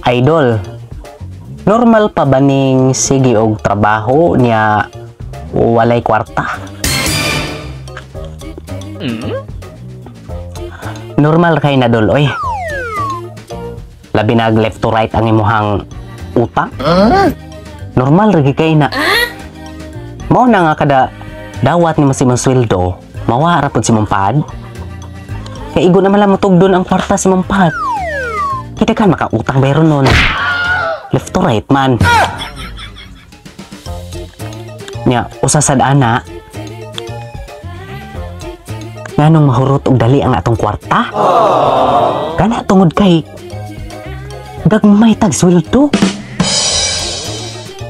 Idol, normal pa ba ning sige og trabaho niya walay kwarta? Normal kay na, dol, oy. Labi nag left to right ang imuhang utang. Normal ra gyud kay na. Mao na nga kada dawat nimo sa imong sweldo, mawa ra pud sa imong pad. Kay igo naman lang motugdon ang kwarta sa imong pad. Kita kan makautang bayron nun. Left to right man. Nya, usa sad ana. Nganong mahurot og dali ang atong kwarta? Kana tungod kay gagmay tag sweldo.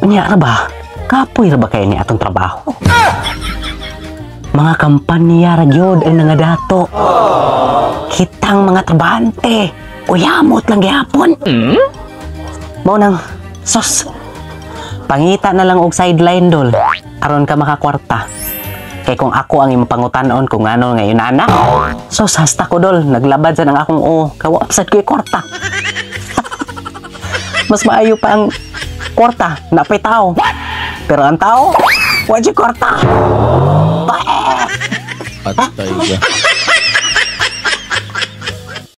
Unya ra ba? Kapoy ra ba kay ni atong trabaho? Mga kampanya ra gyud ang nangadato. Kitang mga trabahante, uyamot lang gihapon. Mao nang sos. Pangita na lang og sideline, dol, aron ka makakwarta. Kay kung ako ang imong pangutanon kung ano ngayon ana. Sos, hasta ko, dol, naglabad sa ang akong o, kawa sad ko kwarta. Mas maayo pa ang kwarta, napay tao. Pero ang tao, wa jud kwarta. Patay ka.